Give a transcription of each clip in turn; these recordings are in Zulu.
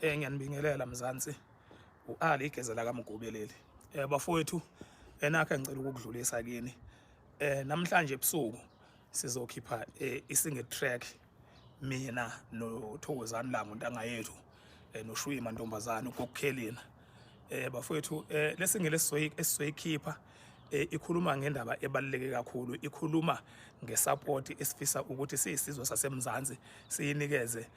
Ngiyanibingelela Mzansi. U-Ali igeza lakaMgube leli. Bafowethu, enakho engicela ukukudlulisa kini. Namhlanje ebusuku sizokhipha isingle track mina noThokozani Langa untanga yethu noShwima ntombazane uGogukhelina. Bafowethu, lesingele esizoyikhipha ikhuluma ngendaba ebaluleke kakhulu, ikhuluma ngesupport esifisa ukuthi siyisizwe saseMzansi siyinikeze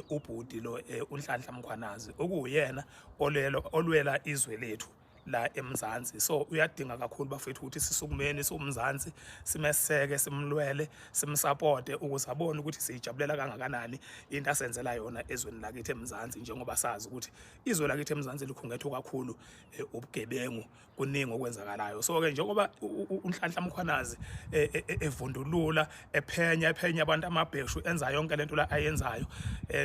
ubhuti lo, uNhlanhla Mkhwanazi, okuwuyena olelo olwela izwe lethu la eMzansi. So uyadinga kakhulu bafethu ukuthi sisukumeni siwumzansi, simeseke, simlwele, simsupporte ukuze abone ukuthi siyijabulela kangakanani into asenzela yona ezweni lakithi eMzansi, njengoba sazi ukuthi izwe lakithi eMzansi likhungethwe kakhulu ubugebengu, kuningi okwenzakalayo. So ke njengoba uNhlanhla Mkhwanazi evundulula, ephenya, ephenya abantu amabheshu, enza yonke lento la ayenzayo,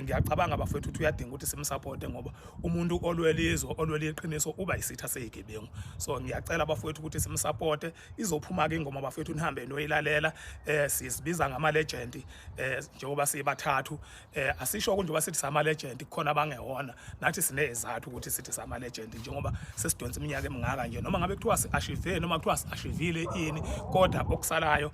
ngiyacabanga bafethu ukuthi uyadinga ukuthi simsupporte, ngoba umuntu olwela izwe, olwela iqiniso, uba isitha seyigebengu. So ngiyacela bafethu ukuthi simsupporte. Izophuma ke ingoma bafethu, nihambe noyilalela. Sizibiza ngama legend njengoba sibathathu. Asisho njengoba sithi sama legend kukhona abangewona, nathi sinezathu ukuthi sithi sama legend, njengoba sesidonsa iminyaka emingaka nje, noma ngabe kuthiwa si-achieve noma kuthiwa si-achievile ini, kodwa okusalayo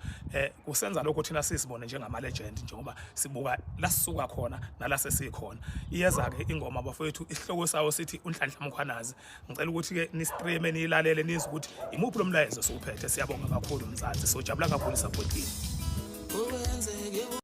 kusenza lokho thina sisibone njengama legend, njengoba sibuka la sisuka khona nala sesikhona. Iyeza ke ingoma bafowethu, isihloko sawo sithi uNhlanhla Mkhwanazi. Ngicela ukuthi ke ni-stream, niyilalele, nizwe ukuthi imuphi lo mlayezo siwuphethe. Siyabonga kakhulu Mzansi, sojabula kakhulu support yini.